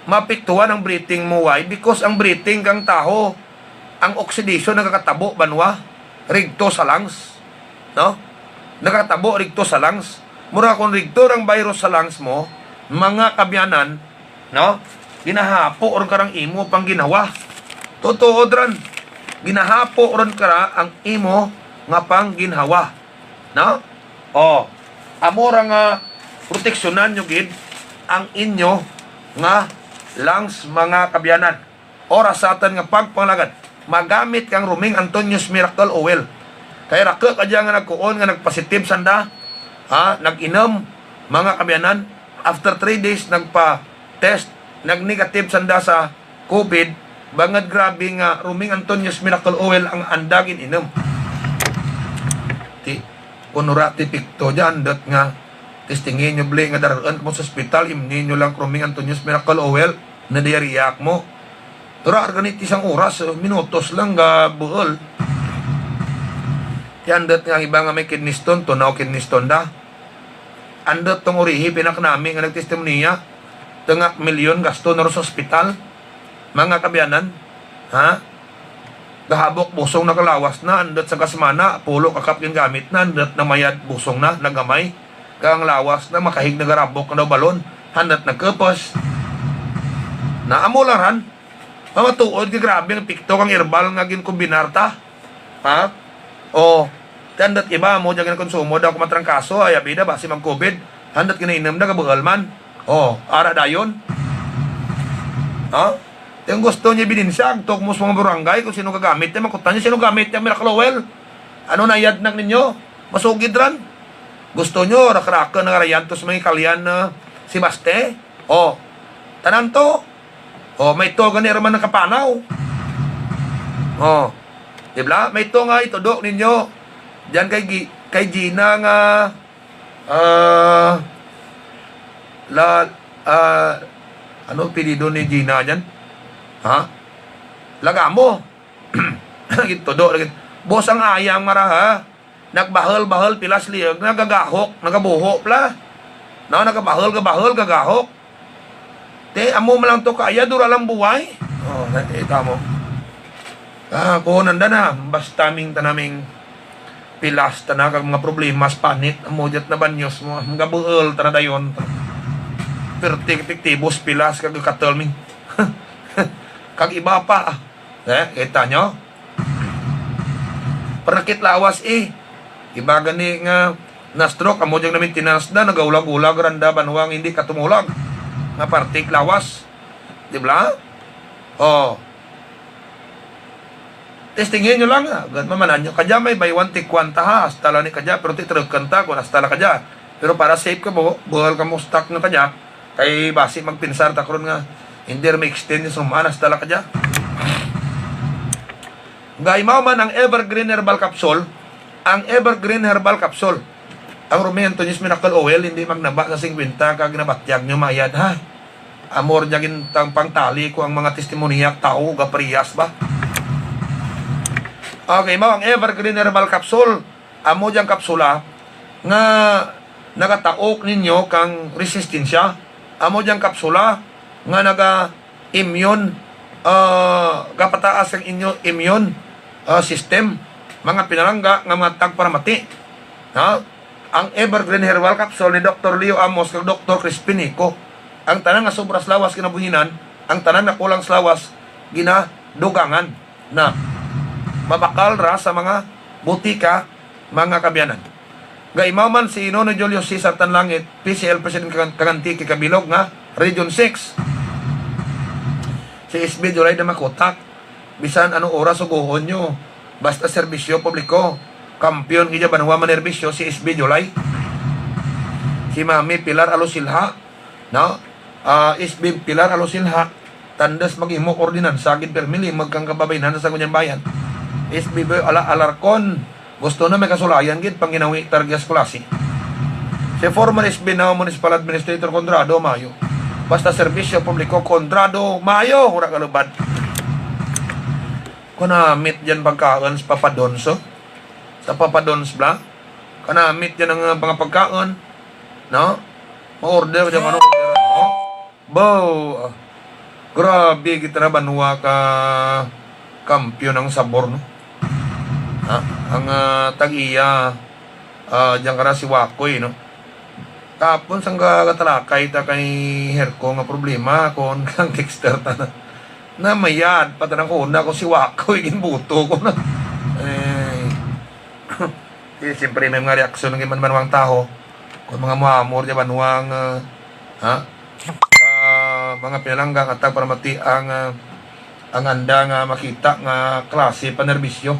maapektuhan ang breathing mo. Why? Because ang breathing kang tawo, ang oxidation nagakatabo banwa rigto sa lungs. No? Nagakatabo rigto sa lungs. Mura kon rigto ra ang virus sa lungs mo, mga kaabyanan, no? Ginahapo run kara ang imo pangginhawa. Tuod-tuod run. Ginahapo run kara ang imo nga pangginhawa. No? O, amo ra nga proteksyonan nyo gid ang inyo nga lungs, mga kaabyanan. Oras sa atun nga pagpangalagad, magamit kang Romy Antonio's Miracle Oil. Kay raku kadya nga nagkuon nga nagpositive sanda, ha, nag-inom, mga kaabyanan, after three days nagpa-test, nag-negative sanda sa COVID, bangud grabe nga Romy Antonio's Miracle Oil ang anda gin-inom. Ti, kon wara ti epekto dya, andut nga testingi nyo bli nga darun kamo sa ospital, imni nyo lang Romy Antonio's Miracle Oil, nadayariya kamo. Wara ra gani ti isang oras, minutos lang gabuul. Ti andut nga ang iba nga may kidney stone, tunaw kidney stone da. Andut tong urihi, pinakanami nga nagtestimonya, tunga milyon gasto na run sa ospital. Mga kaabyanan, ha? Gahabok busong na kang lawas na, andut sangka semana, pulo ka cup gingamit na, andut namayad busong na, naggamay. Kang lawas na, makahig na garabok na daw balon, andut nagkepes. Na amo lang ran. Mamatuod ka, grabe ang epekto kang herbal nga ginkombinar ta. Ha? O, ti andut iba, amo dya ginakonsumo daw kon matrangkaso, ay abi da, basi mag-COVID. Andut ginainom da, gabuul man. O, ara dayon. Ha? Ti ang gusto nyo ebidensya, agto kamo sa mga barangay kon sin-o gagamit dyan, mangkutan nyo sin-o gagamit dyang Miracle Oil. Ano nayad na kaninyo? Masugid ran. Gusto nyo, raku-raku na karayan to sa mga Icalian, ah, Sebaste? O, tanan to. O, may to gani ra man nakapanaw. O, di bala? May to nga itudo ninyo dyan kay Gi-, kay Gina nga, ah, la, ah, ano apelyido ni Gina dyan? Ha? Lagamo. Gintudo ra gid. Boss, ang ayam nga ra, ha? Nagbahul-bahul, pilas liyug, nagagahok, nagabuho pala. No, nagabahul, gabahul, gagahok. Ti, amo man lang to kaayad, wara lang buhay. O, nakita mo. Ah, kuon nanda na, basta ming tana ming pilas tana kag mga problema sa panit, amo dya ti nabanyos mo, gabuul tana dayon. Perti epektibo sa pilas kag katul ming. Kag iba pa. Eh, kita nyo? Panakit lawas, eh. Iba gani nga na-stroke, amo dyang na-maintenance da, nagaulag-ulag randa banwa nga indi katumulag. Nga panakit lawas. Di bala? O. Testingi nyo lang, ah. Agud man-an nyo. Kadya may buy one, take one ta, ha. Hasta lang ni kadya, pero ti truk-un ta kon hasta lang kadya. Pero para safe kamo, buul kamo stock nyo kadya. Kay basi magpinsar ta karon nga indi ra ma-extend dyan sa huma-an, hasta lang kadya. Gaimaw man ang Evergreen Herbal Capsule, ang Evergreen Herbal Capsule. Ang Romy Antonio's Miracle Oil, indi magnaba sa singkwenta ka ginabatyag nyo mayad, ha? Amo ra dya gin tang pangtali ko ang mga testimonya ka tawo, gaparehas ba? Okay, mao ang Evergreen Herbal Capsule. Amo dyang kapsula nga nagatao kaninyo kang resistensya. Amo dyang kapsula nga naga-immune, ah, gapataas ang inyo immune, ah, system. Mga pinalangga nga mga tagparamati. Ha? Ang Evergreen Herbal Capsule ni Doktor Leo Amos kag Doktor Crispin Hico. Ang tanan nga sobra sa lawas ginabuhinan, ang tanan nga kulang sa lawas ginadugangan. Na, mabakal ra sa mga butika, mga kaabyanan. Gaimaw man si Nonoy Julius Cesar Tanlangit, P C L President kang, kang Antique kabilog nga Region six. Si S B July da makutak, bisan ano oras suguhon nyo, basta serbisyo publiko. Kampiyon gid dya banwa manerbisyo si S B July. Si Mami Pilar Alosilha, no? Ah, S B Pilar Alosilha, tandes maghimo ordinansa gid pirmi limeg kang kababain-an sa Sangguniang Bayan. S B Boy Ala-, Alarcon, gusto na may kasulayan gid, panginawi targyas kulasi. Si former S B now Municipal Administrator Conrado Mayo. Basta serbisyo publiko, Conrado Mayo, wara kalubad. Kanamit dyan pagkaon sa Papa Don's, oh. Sa Papa Don's bala. Kanamit dyan ang, ah, mga pagkaon. No? Ma-order dyan ano, order mo. Baw, ah, grabe gid ra banwa ka kampiyon ang sabor, no? Ah, ang, ah, tag-iya, ah, dyan kara si Wakoy, no? Kahapon sangka gatalakay ta kay Herco nga problema, kon kang Dexter tana. Namayad pa tana kuna kon si Wakoy ginbuto ko na. Eh, Di, siyempre, may mga reaksyon gid man banwang tawo. Kon mga amo-amo dya banwang, ah, ha? Ah, mga pinalangga nga tagparamati ang, ah, ang anda nga makita nga klase panerbisyo.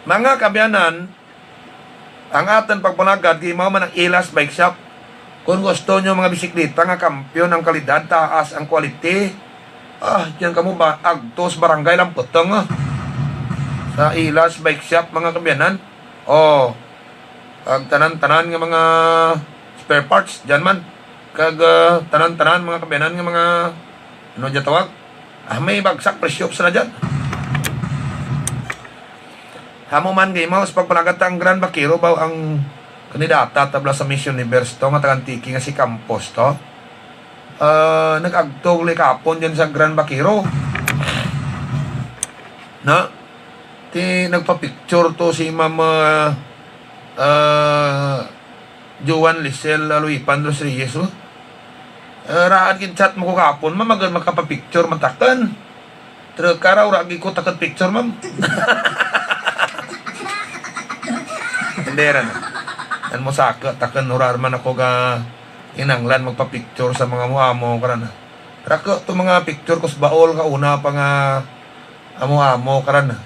Mga kaabyanan, ang atun pagpanagad, gaimaw man ang Ilas Bike Shop. Kon gusto nyo mga bisikleta nga kampiyon ang kalidad, taas ang quality, ah, dyan kamo ba, agto sa Barangay Lamputong, ah. Sa Ilas Bike Shop, mga kaabyanan. Oh, kag tanan-tanan nga mga spare parts, dyan man. Kag, ah, tanan-tanan, mga kaabyanan, nga mga, ano dya tawag? Ah, may bagsak presyo sa na dyan. Amo man gaimaw sa pagpanagad ta ang Grand Vaquero, baw ang kandidata tabla sa Miss Universe to, nga taga Antique nga si Campos to. Ah, nag-agto gali kahapon dyan sa Grand Vaquero. Na, ti nagpa-picture to si Ma'am, ah, ah, Joan Lisel Aloipan Dos Reyes, oh. Eh, raad gin-chat mo ko kahapon, ma'am, agud makapa-picture man takun. Truk kara, wara gid ko takun picture, ma'am. Hindi ra na. An mo saku takun, wara man ako kakinanglan magpa-picture sa mga amo-amo kara na. Raku to mga picture ko sa baol kauna pa nga amo-amo kara na.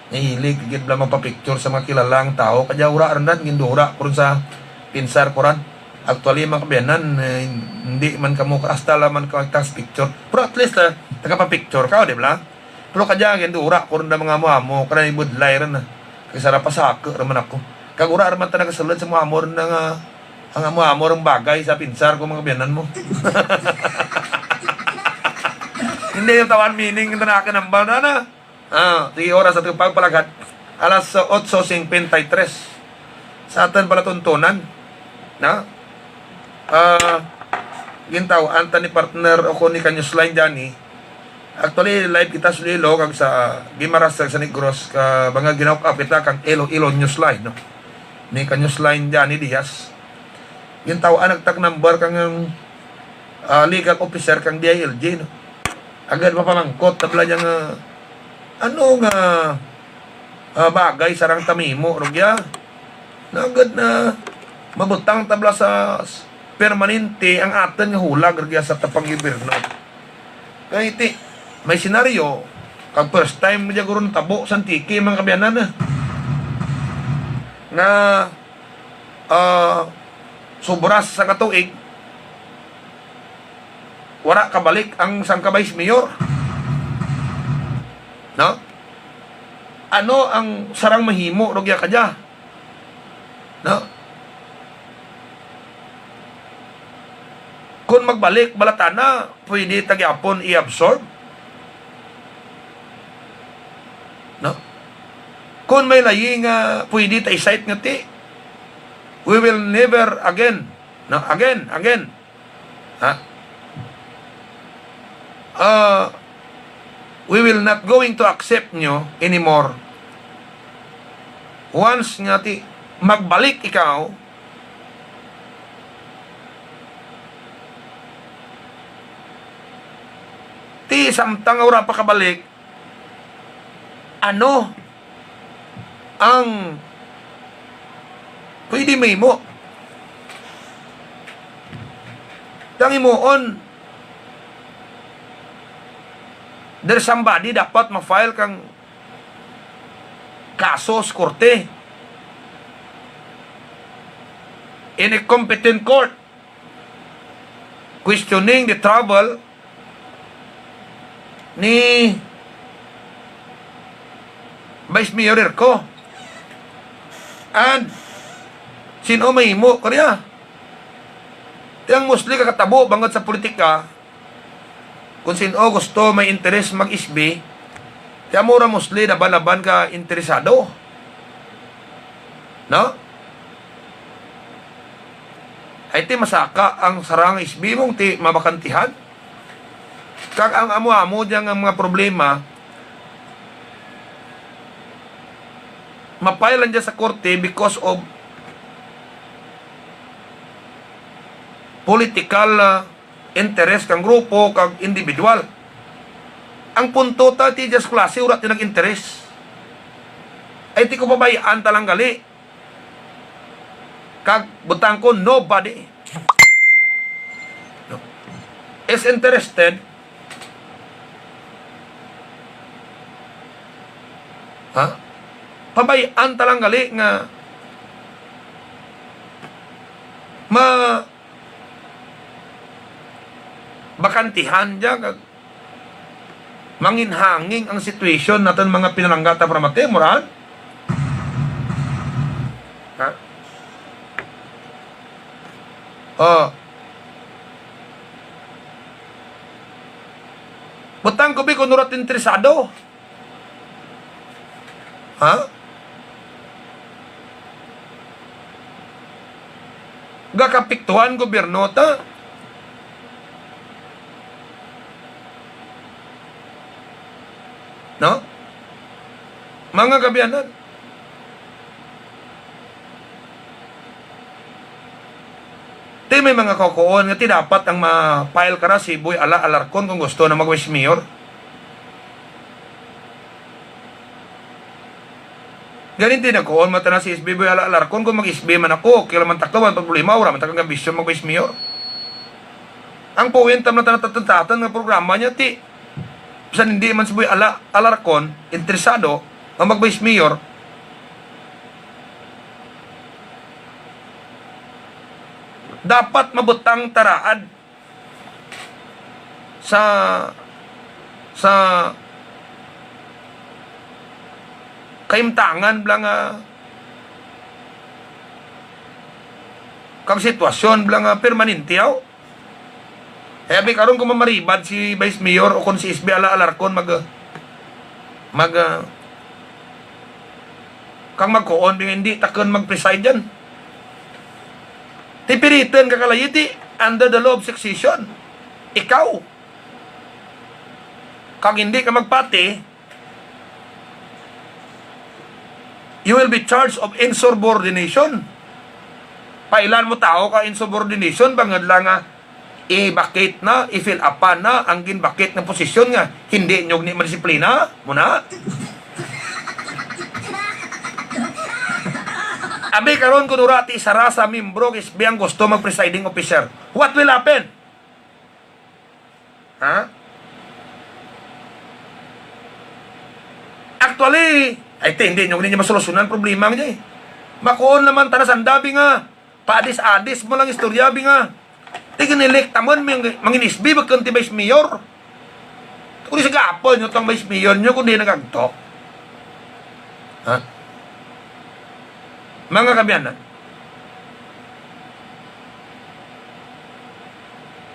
Nahilig gid bala magpa-picture sa mga kilala nga tawo. Kadya wara run dan, gindura ko run sa pinsar ko run. Actually, mga kaabyanan, eh, hindi man kamo ka-, hasta lang man ka-, tas picture. Pero at least, eh, nakapa-picture ka, di bala? Pero kadya, gindura ko run da mga amo-amo kara, ibudlay run na. Kay sara pa saku run man ako. Kag wara run man ta nagasulud sa amo-amo run nga, ang amo-amo run bagay sa pinsar ko, mga kaabyanan mo. Hindi yung tawan meaning, ito na akin hambal na, na. Ah, sige, oras atun pagpalagad. Alas otso singkwenta y tres. Sa atun palatuntunan, no? Ah, gintaw-an ta ni partner o kon ni ka-Newsline dyan, eh. Actually, live kita sa Iloilo, kag sa Guimaras, kag sa Negros, ka mga ginahook up kita kang Iloilo Newsline, no? Ni ka-Newsline dyan, ni Diaz. Gintaw-an ta kang number kang, ah, legal officer kang D I L G, no? Agud mapamangkot ta bala dyan nga, ano nga, ah, bagay sarang ta mahimo rugya. Na agud na mabutang ta bala sa s-, permanente ang atun nga hulag rugya sa atun panggobyerno. Kay ti, may senaryo, kag first time dya guro natabo sa Antique, mga kaabyanan, eh. Nga, ah, sobra sa katuig, wara kabalik ang sangka vice mayor. No? Ano ang sarang mahimo rugya kadya? No? Kon magbalik bala tana, pwede ta gihapon i-absorb? No? Kon may layi nga pwede ta i-cite nga ti, we will never again, no? Again, again. Ha? Ah, we will not going to accept nyo anymore. Once nga ti magbalik ikaw, Ti samtang wara pa kabalik, ano ang pwede mahimo? Ti ang himuon, there's somebody dapat ma-file kang kaso sa korte. In a competent court, questioning the travel ni Vice Mayor Erco. And sin-o mahimo kara? Ti ang mostly kakatabo bangud sa politika, kon sin-o gusto may interes mag-S B, ti amo ra mostly laban-laban ka interesado. No? Hay ti masaka ang sara nga S B mong ti mabakantihan. Kag ang amo-amo dyan nga mga problema, ma-file lang dyan sa korte because of political, ah, interest kang grupo kag individual. Ang punto ta ti dyan sa klase, wara ti nag-interes. Ay ti ko pabay-an ta lang gali. Kag butang ko, nobody is interested. Ha? Pabay-an ta lang gali nga ma-, bakantihan dyan, kag mangin hangin ang situation natun mga pinalangga ta para mati, muraan? Ha? O. Butang ko bi kon wara ti interesado. Ha? Gakapiktuhan gobyerno ta. No? Mga kaabyanan. Ti may mga kakuon nga ti dapat ang ma-file kara si Boy Ala Alarcon kon gusto na mag-vice mayor. Gani ti nagkuon man tana si S B Boy Ala Alarcon, kon mag-S B man ako, okay lang man takun, wara man problema, wara man takun nga bisyo mag-vice mayor. Ang point man tana tatun-tatun nga programa niya ti, bisan indi man si Boy Ala Alarcon interesado nga mag-vice mayor, dapat mabutang ta raad sa, sa kahimtangan bala nga, kag sitwasyon bala nga permanente, aw. Hay abi karon kon mamaribad si Vice Mayor o kon si S B Ala Alarcon mag-, mag-, kang magkuon bi nga indi takun mag-preside dyan. Ti piritan ka kalayi ti under the law of succession. Ikaw. Kang indi ka magpati, you will be charged of insubordination. Pailan mo tao ka insubordination, bangud lang nga i-vacate na, i-fill upan na ang gin-vacate nga posisyon nga hindi nyo gani madisiplina, muna. Abi karon kon wara ti isara sa miyembro kang S B ang gusto mag-presiding officer. What will happen? Ha? Actually, ay ti, hindi nyo gani masolusyunan problema nga dyan. Makuon lang man tana sanda bi nga. Paadis-adis mo lang istorya bi nga. Ti gin-elect tamun, mang-, mangin S B, bukun ti vice mayor. Ti kon di sa gapon nyo tong vice mayor nyo, kon di nagagto. Ha? Mga kaabyanan.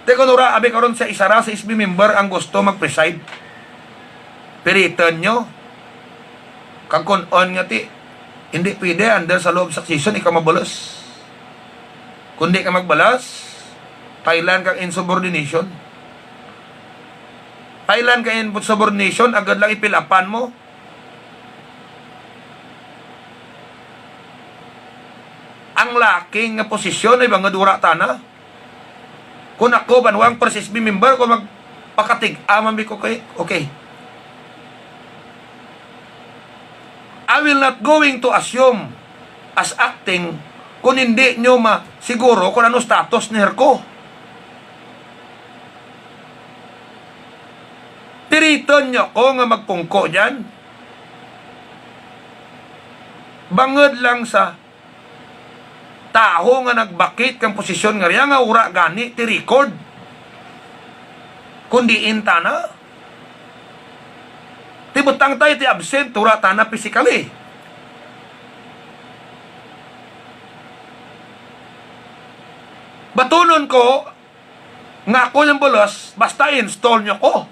Ti kon wara, abi karon sa isara sa S B member ang gusto mag-preside. Piritan nyo. Kag kon un nga ti, hindi pwede under sa law of succession, ikaw mabulos. Kon di ka magbulos, pailan kang insubordination. Pailan kang insubordination, agud lang i-fill upan mo. Ang lacking nga posisyon ay bangud wara tana. Kon ako, banwa ang first S B member, kon mag-, Pakatig-a man bi ko kay, okay. I will not going to assume as acting kon indi nyo masiguro kon ano status ni Herco. Piriton nyo ko nga magpungko dyan. Bangud lang sa tawo nga nag-vacate kang posisyon nga riya nga wara gani ti record. Kon diin tana. Ti butang tana ti absent, wara tana physically. Batunon ko, nga ako dyan bulos, basta i-install nyo ko.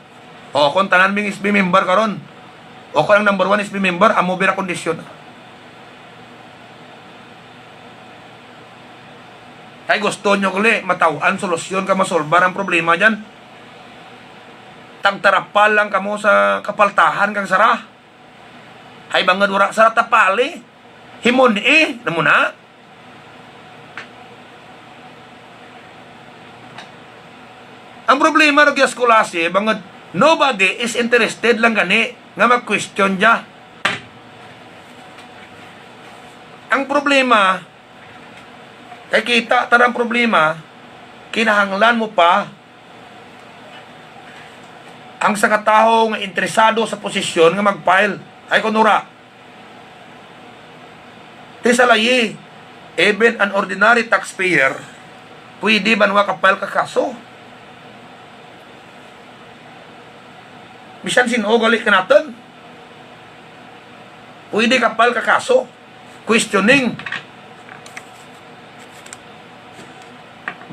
O, kon tanan bing S B member karon. O, kon ang number one S B member, amo bira kondisyon. Hay gusto nyo gali, mataw-an solusyon kag masolbar ang problema dyan. Tagtarapal lang kamo sa kapaltahan kang sara. Hay bangud wara sara tapali. Himun-i, namo na. Ang problema rugya sa Culasi, bangud nobody is interested lang gani nga mag-question dya. Ang problema, kay kita tana ang problema, kinahanglan mo pa ang sangka tawo nga interesado sa posisyon nga mag-file. Hay kon wara. Ti sa layi, even an ordinary taxpayer, pwede banwa ka-file ka kaso. Bisan sin-o gali kanatun. Pwede ka-file ka kaso. Questioning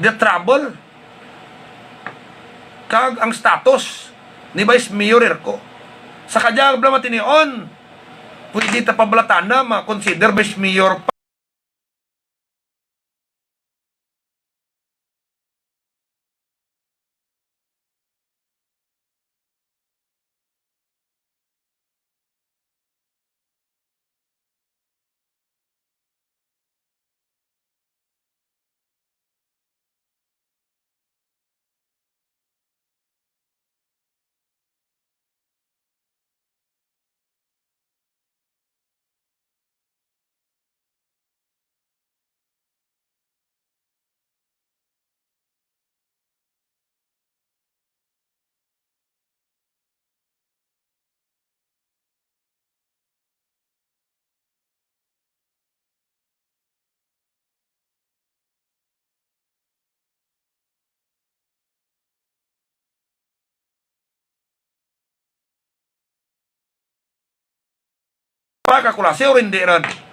the trouble kag ang status ni Vice Mayor Herco. Sa kadya bala matinion, pwede ta pa bala tana ma-consider Vice Mayor pa. Pagkakulasi o indi run.